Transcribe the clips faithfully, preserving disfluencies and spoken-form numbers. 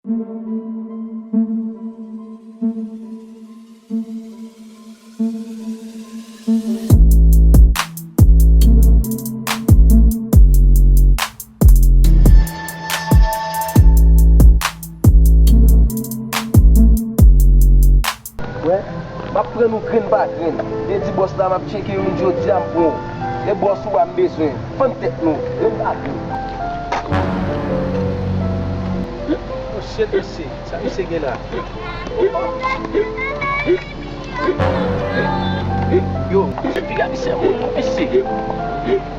Wè, m ap pran nou grenn pa grenn. Te di bòs la m ap tcheke youn jodi a m pran w. E bòs ou a m bezwen. Fann tèt nou, grenn pa grenn. Oh shit, mesye, sa misye gen la? Yo, se piga misye moun non mesye.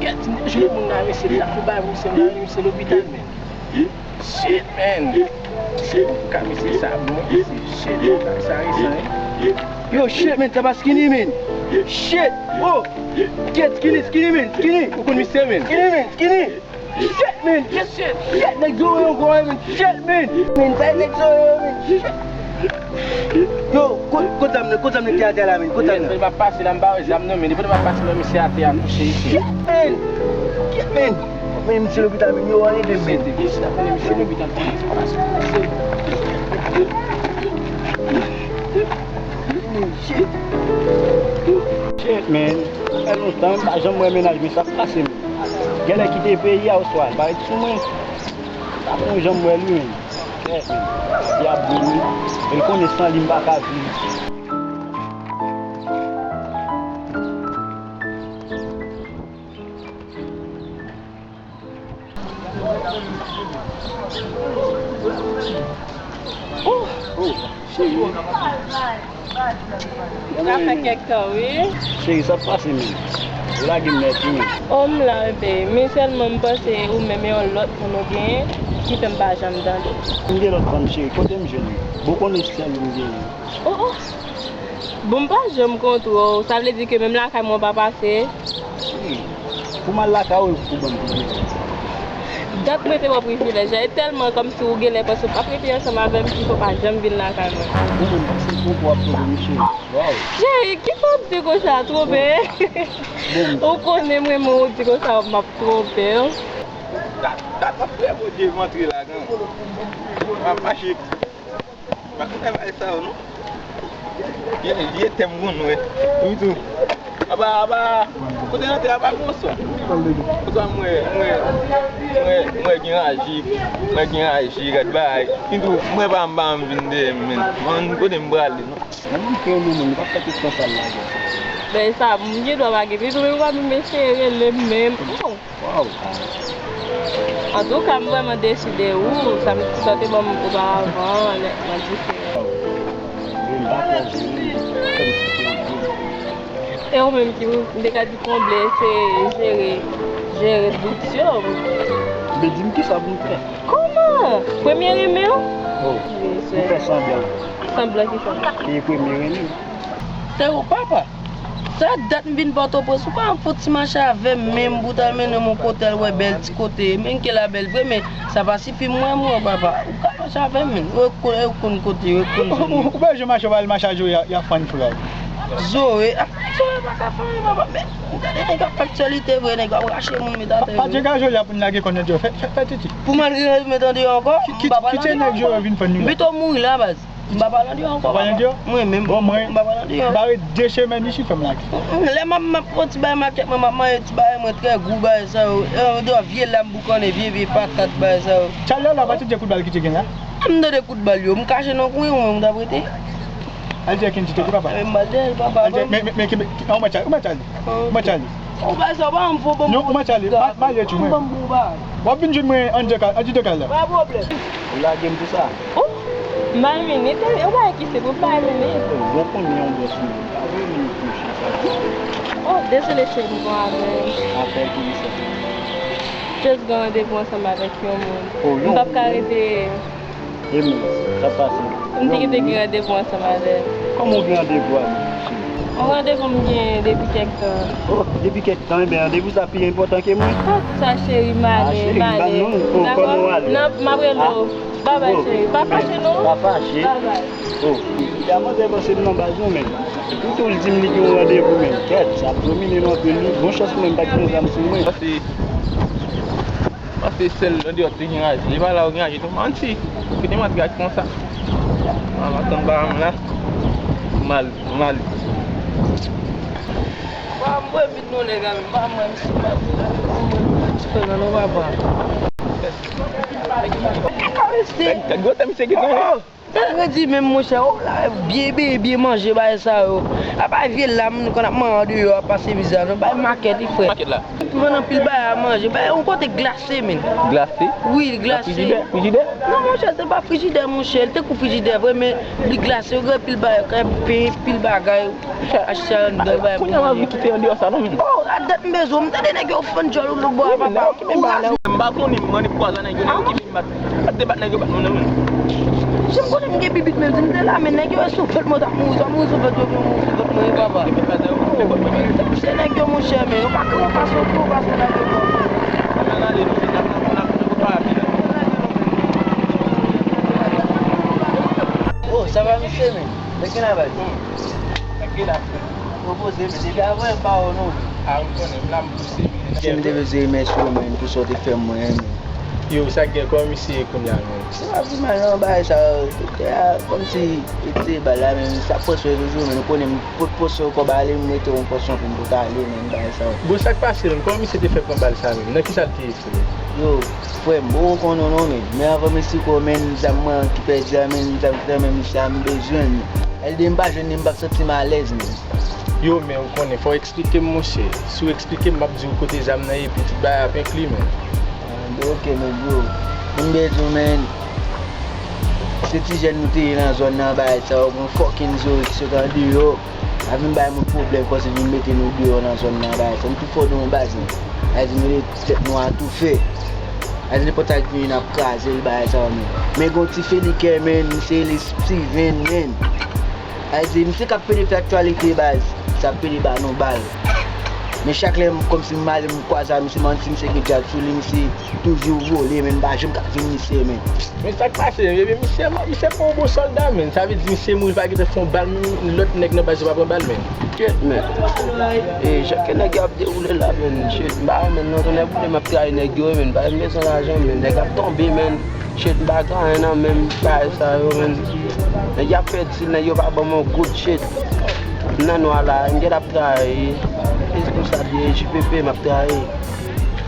Gèt, jwenn moun la mesye, sa pou bay misye, misye lopital men. Shit, man. Shit, ka mesye sa bon, mesye. Shit, sa, sa resan, wi. Yo, shit, man, sa pa Skinny, man. Shit, oh. Kèt, Skinny, Skinny, man, Skinny. Ou konn misye, man. Skinny, man, Skinny. Shit, man, shit, shit, shit, nèg Zoe ankò, man. Shit, man. Man, sa nèg Zoe, man. Shit. Yo, kot, kot zam nan, kot zam nan ki atè la, men, kot zam nan? Depi m ap pase la, m pa wè zam nan, men depi m ap pase la, misye atè a kouche isit. Shit, man! Shit, man! Men, misye lopital, men, yo, ann ede m, men. Misye lopital, men. Shit. Shit, man. Sa fè lontan, m pa janm wè mennaj mwen, sa k pase, men. Genlè kite peyi a oswa, l pa ret sou mwen. Pa konn janm wè li, men. Kèt, men. Li ap bon, wi. E l konnen san li m pa ka viv. Oh, oh, cheri. Sa fè kèk tan, wi. Cheri, sa ap pase menm? Ou lage m nèt, wi, menm. Oh, m la, wi, baby. Men sèlman m panse ou menm e yon lòt moun ou genyen ki fè m pa janm tande w. M gen lòt fanm, cheri. Kote m jwenn li? Bon, konnen sèl ou m genyen. Oh, oh. Bon, m pa janm kontre w. Sa vle di ke menm lakay mwen w pa pase? Hmm. Pou m al lakay ou, e pou ban m privilèj. Dat mwen te ba w privilèj la. E tèlman kòmsi ou genlè panse w p ap rete ansanm avè m, kifè w pa janm vin lakay mwen. Ou menm, se poko w ap poko, mesye. Waw. Cheri, kifè w ap di konsa, twonpe? Bon. Ou konnen mwen, mwen, ou di konsa, m ap twonpe w. Dat, dat ap fè Bondye m antre ladan. M ap mache. Pa konn bagay sa yo, non. Ye, ye tèm konn wè. Wi tou. Aba, aba. Kote nan tè aba, bonswa. Bonswa, mwen, mwen, mwen, mwen gen raji. Mwen gen raji, gad bagay. Wi tou, mwen pa, m pa vin dèyè m, men. Mwen, kote m prale, non. Mwen, m fè yon moun, m pa fè tout tan sa la, gad. Ben, sa, m gen dwa pa gen pito, men w pa menm eseye rele m, menm. Bon. Waw! Antouka, m vrèman desi de ou, sa m, sa w te ban m oparavan an, nètman diferan. Waw! Men m pa kwè w vre, fè m site w vre. E ou menm ki, m te ka di konble, se jere, jere dout yo. Men di m kisa pou m fè? Kòman? Premye renmen w? Oh, ou fè sanblan. Sanblan kisa? E premye renmen. Se ou, papa? Sa dat m vin Pòtoprens, ou pa fouti mache avè m menm pou w ta mennen m yon kote al wè bèl ti kote. Men ke la bèl vre, men sa pa sifi m wè m wè w, papa. Ou ka mache avè m, men. Ou konn, ou konn kote, ou konn zòn. Ou pa janm mache, ou pa al mache a Zoe, y a, y a fann frè w. Zoe, a, Zoe pa ka fann, papa. Men, gade nèg ap fè aktyalite vre, nèg ap rache moun met atè vre. Pa di ka Zoe a pou n lage kòn nan Zoe, fè, fè, fè titi. Pou m al rete met andeyò ankò? Kite nèg Zoe vin fann nou. M pito mouri la, baz. M pa pral andeyò ankò, papa. Ou pa pral andeyò? Mwen menm. Bon, mwen, m pa pral andeyò. M pa ret de semèn isit, fè m lage. Mm, mm, lè m ap, m ap pran ti bagay makèt mwen, m ap manje ti bagay mwen trè gou, bagay sa yo. E, yon vye lam boukannen, vye, vye patat, bagay sa yo. Tchalè la, pa tande kout bal ki te gen la? M tande kout bal yo, m kache nan kwen, mwen, m t ap rete. Al di Kenji te kou papa. E, m al di papa. Al di, men, men, men, men, men, men, men, Tchalè, men, Tchalè. Ou pa sa, ou pa anvo bon. Non, ou mèt ale. Ma-, malye ti mwen. W ap vin jwenn mwen andidan kay, andidan kay la. Pa pwoblèm. Ou lage m pou sa? Oh, m al vini, te, ou pa ki se pou m pa al vini. Bon, konnen yon bòs mwen. Pa vini pou chita. Oh, dezole cheri, m pran apèl. Apèl pou kisa? Just gen randevou ansanm avèk yon moun. Oh, m p ap ka rete. E men, sa pase. M te kite gen randevou ansanm avè l. Kòman w gen randevou avè l, cheri? Yon randevou m gen depi kèk tan. Oh, depi kèk tan, enben, randevou sa pi enpòtan ke mwen. Ah, sa, cheri, m ale, m ale. Dakò? Nan, m ap rele w. Babay, cheri. Pa fache, non. Pa fache. Babay. Oh, ya manzè panse m nan baz, non, men. Toutou l di m li gen yon randevou, men. Kèt, sa domine nan anpil, wi. Bon chans pou mwen, m pa gen zam sou mwen. Se sèl andeyò te gen raje. E pa la yo gen raje tou. Manti. Kite manti ak konsa. Mwen ap tann pa m la. Mal, mal. Mwen mwen vin non nèg la menm. Mwen mwen misye pa ti fè nan non papa. Nèg, nèg gwo tè misye gentan. Redi menm monchè, o la, byen beye, byen manje, bagay sa yo. A pa vye lam, nou konn ap manje andeyò, ap pase mizè, nou bay makèt, wi frè. Makèt la. Vann anpil bagay a manje, bagay yon kote glase, men. Glase? Wi, li glase. Nan frijidè? Frijidè? Non, monchè, se pa frijidè, monchè. Li te kou frijidè, vre, men li glase, yo gen anpil bagay, kay pen, anpil bagay. Achte sa anndan, bagay pou manje. Kounya m anvi kite andeyò sa, non, men. O, a dat m bezwen, m tande nèg yo fann djòl ou lòtbò a, papa. M pa konnen, m annik kwaze nèg yo, nèg yo ki Bat, bat, debat nèg yo bat moun nan menm. Si m konnen m gen bibit menm, si m te la, men nèg yo sou vant mwen, w t ap mouri, w t ap mouri sou vant yo, pou yo mouri sou vant mwen, wi papa. Se nèg yo, monchè, men yo pa ka pase, yo pa pase nèg yo. O, sa va, misye, men? Nèg gen la, frè. Propoze, men depi avan, m pa wè w, non. A, m konnen, m la, m pouse, men. Misye, m te bezwen remèsye w, men, pou sa w te fè mwen, men. Yo, sa k gen, kòman misye ye kounye a menm? Se pa pi mal non, bagay sa yo, doktè a, kòmsi li te bal la, men sa pòs yo toujou, men nou konnen m pot pòs yo kòb ale, m mete yon pòsyon pou m pot ale, men bagay sa yo. Bon, sa k pase menm? Kòman misye te fè pran bal sa menm? Nan kisa l te ye, frè? Yo, frè m, bon, ou konnen non, men, men anvan m esplike w, men, zam mwen ki pèdi a, men, zam ki nan men misye a, m bezwen l. Èl de m pa jwenn li, m p ap santi m alèz, men. Yo, men ou konnen, fò w eksplike m, monchè. Si w eksplike m, m ap di w kote zam nan ye, epi tout bagay ap enkli, men. Ah, men ok, men bro. M bezwen, men. Se ti jèn nou te ye nan zòn nan, bagay sa yo, gon fucking zori ki sot andeyò. A vin bay moun pwoblèm, kòmsi vin mete nou deyò nan zòn nan, bagay sa. Nou tou fò nou, baz, men. Sa vle di nou de tèt nou atoufe. Sa vle di nenpòt sa ki vini, n ap kraze l, bagay sa yo, men. Men gon ti felikè, men, misye rele Steven, men. Sa vle di, misye k ap pede fè aktyalite, baz. Misye ap pede ba nou bal. Men chak lè m, kòmsi m ale, m kwaze a misye, m ann si misye gen djab sou li, misye toujou vole, men m pa janm ka jwenn misye, men. Men sa k pase, ebyen, misye, misye pa yon bon sòlda, men. Sa vle di, misye mouri, pa gentan fè yon bal, men lòt nèg nan baz yo pa pran bal, men. Shit, men. E, jan ke nèg yo ap dewoule la, men. Shit, m pa renmen non, tonnè boule, m ap trayi nèg yo, men. Pa, m bezwen lajan, men. Nèg ap tonbe, men. Shit, m pa gen anyen nan men m, bagay sa yo, men. Nèg y ap fè dil, nèg yo pa ban m yon goud, shit. M nan nwa la, m gen ap trayi. E se konsa l ye, J P P m ap trayi.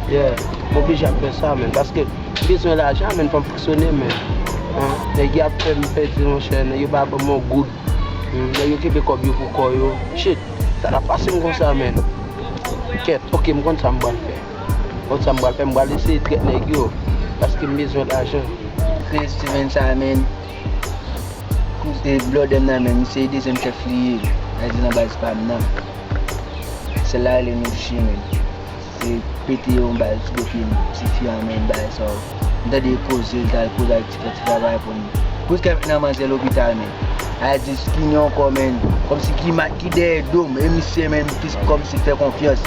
Yeah, m oblije ap fè sa, men, paske m bezwen lajan, men, fò m fonksyone, men. An, nèg y ap fè m pèdi, monchè, nèg yo pa ban m yon goud. Hmm, nèg yo kenbe kòb yo pou kò yo. Shit, sa k ap pase m konsa, men. Kèt, ok, m konn sa m pral fè. Konn sa m pral fè, m pral eseye trèt nèg yo, paske m bezwen lajan. Chris Steven sa, men, koute blòdè m nan, men, misye dezyèm chèf li ye, sa vle di nan baz pa m nan. Sèl la rele Nouchi, men. Se pete yon bal sou do pye m, tifi an, men, bagay sa yo. M tande l koze, l t al koze ak ti frè ti travay pou m. Kote k ap nan manzè lopital, men. A di Skinny ankò, men. Kòmsi ki ma-, ki dèyè do m, e misye, men, plis kòmsi fè konfyans.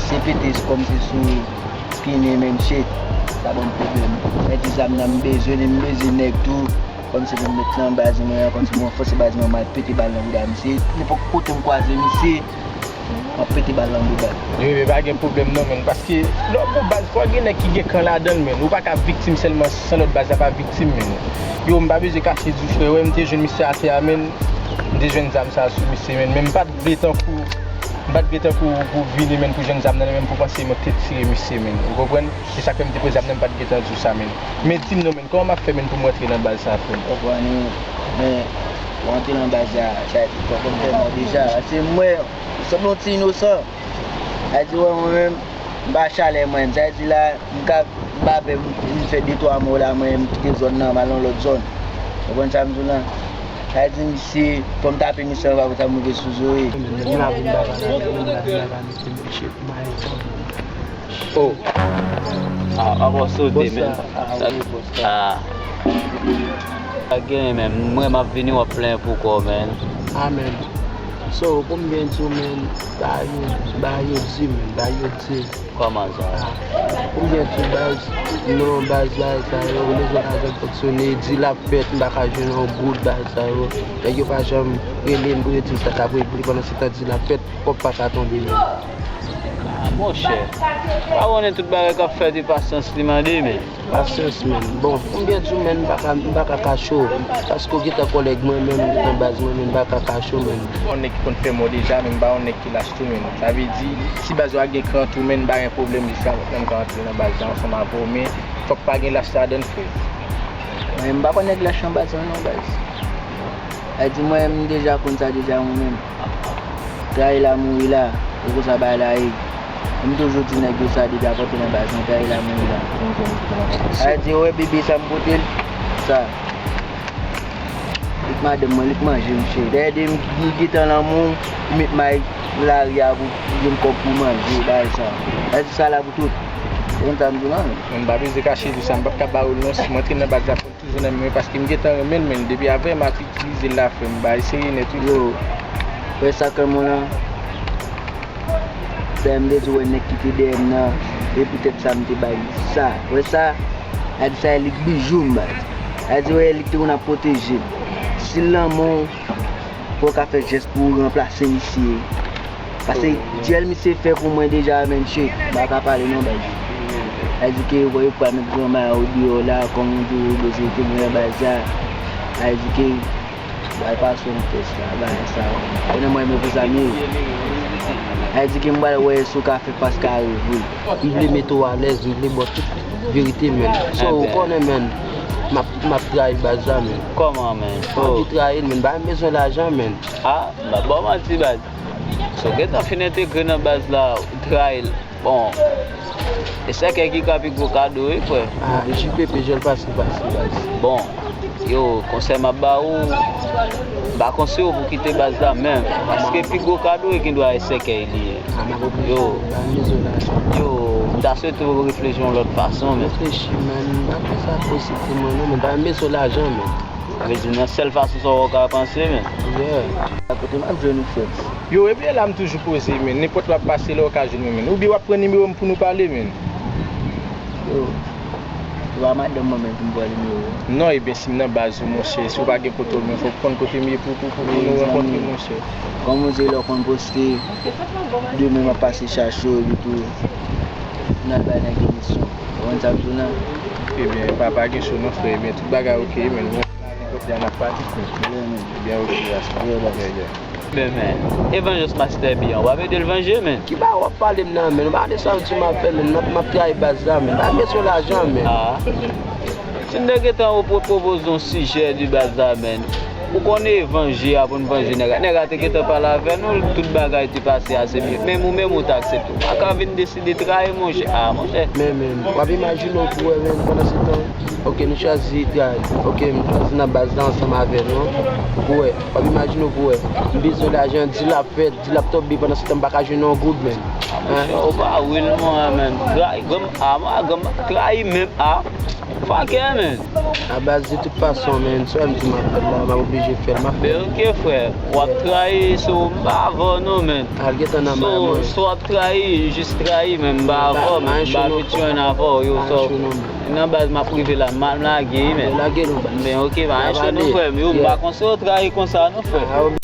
Se pete kòmsi sou Skinny, men, shit. Sa ban m pwoblèm. Mèt di zam nan, m bezwen li, m bezwen nèg tou. Kòmsi pou m met nan baz mwen an, kòmsi pou m ranfòse baz mwen, m al pete bal nan bouda misye. Nenpòt kote m kwaze misye, m ap pete bal nan bouda l. Wi, men pa gen pwoblèm non, men, paske lè w gon baz, fò gen nèg ki gen kan ladan l, men. Ou pa ka viktim sèlman san lòt baz la pa viktim, men. Yo, m pa bezwen kache di w, frè, wè, m te jwenn misye atè a, men. M te jwenn zam sa a sou misye, men. Men m pa t vle tankou, m pa t vle tankou pou vini, men, pou jwenn zam nan, men, pou panse m ap te tire misye, men. Ou konprann? Se sa k fè m te pran zam nan, m pa t gentan di w sa, men. Men di m non, men, kòman m ap fè, men, pou m rantre nan baz sa, frè m? Ou konprann, men, ou rantre nan baz la, sa, ou konn fè mò deja. Se mwen, ou sanble yon ti inosan. Sa di, wè, mwen menm, m pa chalè mwen. Sa di la, m ka, m pa pè, m, m fè de twa mò la, mwen, m kite zòn nan, m al nan lòt zòn. Ou konprann sa m di w lan? Sa di, misye, fò m tape misye anba pou sa m rive sou zore. Mwen la vin ba pa la, mwen la vin ba pa misye, men shit, m ale tann. Oh. Ah, ankò sote, men. Ah, wi, bòs la. Ah. Pa gen, men. Mwen, m ap vini, w ap plenyen pou kò w, men. Ah, men. So, pou m byen di w, men, ba yo, ba yo di, men, ba yo di. Kòman sa? Ah. Pou m byen di w, baz, non, baz, baz, sa yo, m bezwen lajan fonksyone, dil ap fèt, m pa ka jwenn yon goud, baz, sa yo. Nèg yo pa janm rele m pou yo di m sa k ap regle, pandan se tan dil ap fèt, kòb pa ka tonbe, men. Monchè, pa konnen tout bagay k ap fèt e pasyans li mande, men. Pasyans, men. Bon, m byen di w, men, m pa ka, m pa ka kache w. Paske w gentan kòlèg mwen menm, w gentan baz mwen, men, m pa ka kache w, men. M pa yon nèg ki konn fè mò deja, men m pa yon nèg ki lach tou, men. Sa vle di, si baz la gen kran tou, men, m pa gen pwoblèm, jiska menm ka antre nan baz la ansanm avè w, men fòk pa gen lach ladann, frè. Mwen, m pa konn nèg lach nan baz la, non, baz. Sa di mwen, m deja konn sa deja, mwen menm. Trayi la, mouri la. Se konsa bagay la ye. M toujou di nèg yo sa depi apòte nan baz mwen, trayi la, mouri la. Sa di, wè bebe sa m pote l, sa. Li k madanm mwen, li k manje m, cheri. Dèyè de m, m gentan lanmou, m met may lari a pou, pou gen kòb pou manje, bagay sa. Sa di sa la pou tout. Se konn sa m di w la, men. Mwen pa bezwen kache di sa, m p ap ka ba w l non, si m antre nan baz la, Toujou nan men mwen paske m gentan renmen l, men depi avè m ap itilize l la, frè m, bagay serye nèt, wi. Yo, wè sa kè mwen lan, dayè m te di w wè nèg ki te dèyè m nan, e poutèt sa m te bay li sa. Wè sa, a di sa e li k bijou m, baz. A di wè e li k te konn ap pwoteje m. Si l lanmou, fò w ka fè jès pou w ranplase misye. Paske dyèl misye fè pou mwen deja, men shit, m pa ka pale non, baz. Sa di ke yo pral met granma yo deyò la, kòm ou di, yo bezwen te mwen baz la. Sa di ke pral pase yon tès la, bagay sa yo. Konnen mwen menm pou sa m ye. Sa di ke m pral wè si w ka fè fas kare vre. M vle mete w alèz, m vle ba w tout verite, men. So, ou konnen, men, m ap, m ap trayi baz la, men. Kòman, men? M anvi trayi l, men. M pa menm bezwen lajan, men. A, m ap ba w manti, baz. Si w gentan fin entegre nan baz la, ou trayi l. Bon, e sèkèy ki ka pi gwo kado, wi, frè. A, J P P, jèl pase, pase, baz. Bon, yo, konsèy m ap ba ou, m pa konseye w pou kite baz la menm. Paske pi gwo kado e gendwa e sèkèy li ye. A, m ap oblije. Yo. M pa menm bezwen lajan. Yo, m ta swete w reflechi yon lòt fason, men. Reflechi, men. M pa fè sa posib pou mwen, non, men. M pa menm bezwen lajan, men. Sa vle di nan sèl fason sa w ka panse, men. Yeah. Kote m ap jwenn ou, frè? Yo, ebyen la m toujou poze, men. Nenpòt lè w ap pase la, w ka jwenn mwen, men. Oubyen w ap pran nimewo m pou nou pale, men. Yo, se pa madanm mwen menm pou m pran nimewo w. Non, ebyen, si m nan baz ou, monchè, si w pa gen kote w, men fò w konn kote m ye pou, pou, pou, pou nou rankontre, monchè. Kòm ou di, lè w konn poste, demen m ap pase chache w epi tou, n al bay nèg emisyon. Ou konn sa m di w lan? Ebyen, pa, pa gen cho non, frè. Ebyen, tout bagay oke, men. Nenpòt lè n ap pale, frè. Ebyen, oke, baz. Yeah, yeah. Men, men, Evangelist Master Bian, w ap ede l vanje, men. Ki bagay w ap pale m nan, men? Ou pa de sa w di m ap fè, men. M ap, m ap trayi baz la, men. Pa bezwen lajan, men. Ah. Si n te gentan pwo-, pwopoze yon sijè di baz la, men. Ou konnen vanje a pou n vanje nèg la. Nèg la te gentan pale avè nou, tout bagay te pase ase byen. Menm ou menm ou t aksepte. Ou pa ka vin deside trayi, monchè. Ah, monchè. Men, men, w ap imajine w pou wè, men, pandan se tan, oke, nou chwazi trayi. Oke, m chwazi nan baz la ansanm avè nou. Ou wè, w ap imajine w pou wè. M bezwen lajan, di l ap fèt, di l ap tonbe, pandan se tan m pa ka jwenn yon goud, men. Ah, monchè, ou pa real, mwen, men. Trayi, granm, ah, mwen, granm, trayi menm, ah. Fuck yeah, man. A baz, de tout fason, man, sa m di m ap fè l la, m ap oblije fè l, m ap fè l. Ben, oke, frè. W ap trayi, so, m pa avè w non, man. Al gentan nan may mwen. So, w ap trayi, jis trayi, man, m pa avè w, man. M pa vle tchwenn avè w, yo, so. Nan baz, m ap rive la, m ap lage, man. Lage non, baz. Ben, oke, pa gen cho non, frè m. Yo, m pa konseye w trayi konsa non, frè.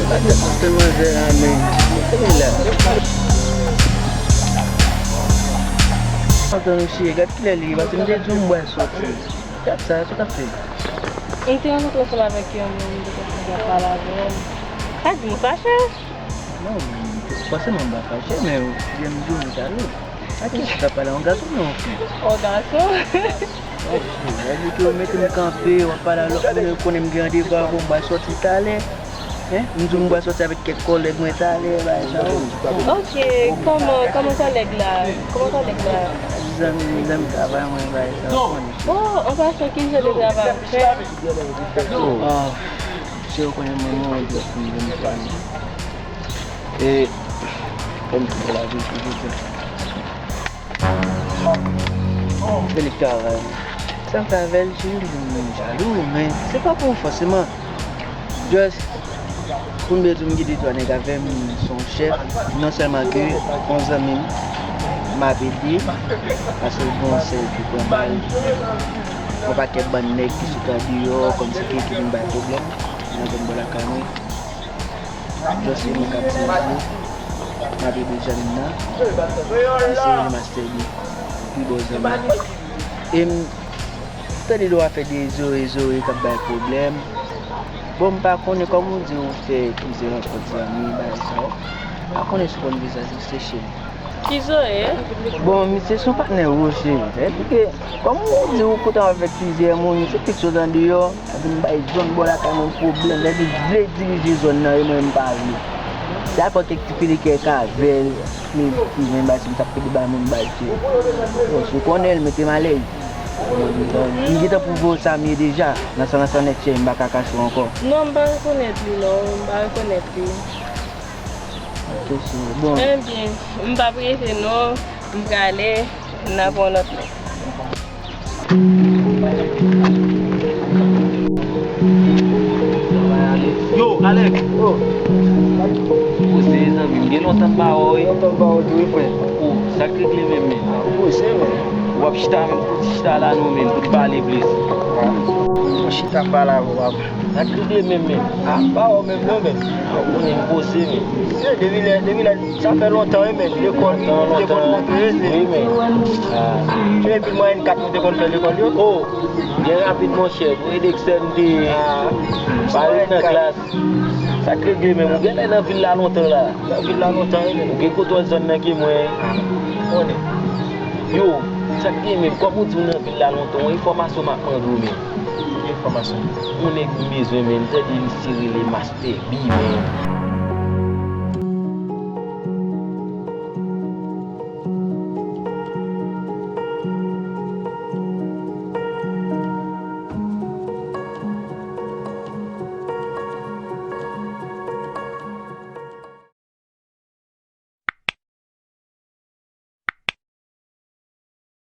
Gade sa, se manzè a, men. Gade la. Antann, mesye, gade kilè li ye, paske m te di w m pral soti. Gade sa, sa w t ap fè? M te rankontre ansanm avèk yon moun, m te konn ap pale avè l. Sa di m ou fache? Non, fòseman m pa fache, men ou di m di w m tale. A kiyès ou t ap pale, yon gason oubyen yon fi? Yon gason. Ok, sa vle di ke ou mete m kanpe, w ap pale a lòt moun, ou konnen m gen randevou avè w, m pral sòti talè. Hein? M di w m pral sòti avèk kèk kòlèg mwen talè, bagay sa yo. Ok, kòman, kòman kòlèg la? Kòman kòlèg la? Zanmi, zanmi travay mwen, bagay sa yo, ou konnen. Oh, an pasan, ki jan de travay w ap fè? Ah, se ou konnen mwen, mwen, mwen, mwen, mwen. E, kòm tout la vi, tout, tout. Fini travay. Sa m fè avè l, cheri, m vin jalou, men se pa pou fòseman. Just, pou m byen di w, m gen de twa nèg avè m, se yon chèf. Non sèlman ke yon zanmi m, m ap ede, paske l gen yon sèl ki pran bal, yon pakèt bann nèg ki sot andeyò, kòmsi ki, ki vin bay pwoblèm nan zòn bò lakay mwen. Just se mwen k ap dirije, m ap ede zanmi m nan, li se Master D, pi bon zanmi m. E m tande lè w ap fè de zoe zoe k ap bay pwoblèm. Bon, m pa konnen kòman w di w fè plizyè rankont zanmi, bagay sa yo. M pa konnen si w konn visaj misye, cheri. Ki zoe? Bon, misye se yon patnè w, cheri. Èske, kòman w di w kontan avèk plizyè moun, se pi sot andeyò, epi m bay zòn bò lakay mwen pwoblèm, epi vle dirije zòn nan, e mwen m pa vle. Se apre kèk ti filikèk avè l, men, men bay si m t ap pede bay moun bal, cheri. Bon, si w konnen l, mete m alèz. M gentan pwouve w sa m ye deja. Nan san, nan san nèt, cheri, m pa ka kache w ankò. Non, m pa rekonèt li, non. M pa rekonèt li. Ok, cheri. Bon. Ebyen, m p ap rete, non. M prale, n ap wè yon lòt lè. Yo, Alex! Oh! Poze, zanmi m, gen lontan m pa wè w, wi. Lontan m pa wè w tou, wi, frè. Oh, sa k regle menm, men? Poze, men. W ap chita menm, pou ti chita la, non, men, pou n pale plis. Ah, yon chita pale avè w, papa. Sa k regle menm, men? Ah, m pa wè w menm, non, men. Ou konnen m poze, men. Se depi lè, depi lè, sa fè lontan, wi, men. Lekòl, nou te konn kontre, se. Wi, men. Ah. Se epi mwayèn kat nou te konn fè lekòl, yo. Oh, byen rapid, monchè. Pou ede k sè m te. Ah. Pa ret nan klas. Sa k regle menm? Ou genlè nan vil la lontan la. Nan vil la lontan, wi, men. Ou gen kontwòl zòn nan ke mwen. Ah, konnen. Yo, sa k gen menm? Kòm ou di w nan vil la lontan, yon enfòmasyon m ap mande w, men. Ki enfòmasyon? Yon nèg m bezwen, men. M tande misye rele Master B, men.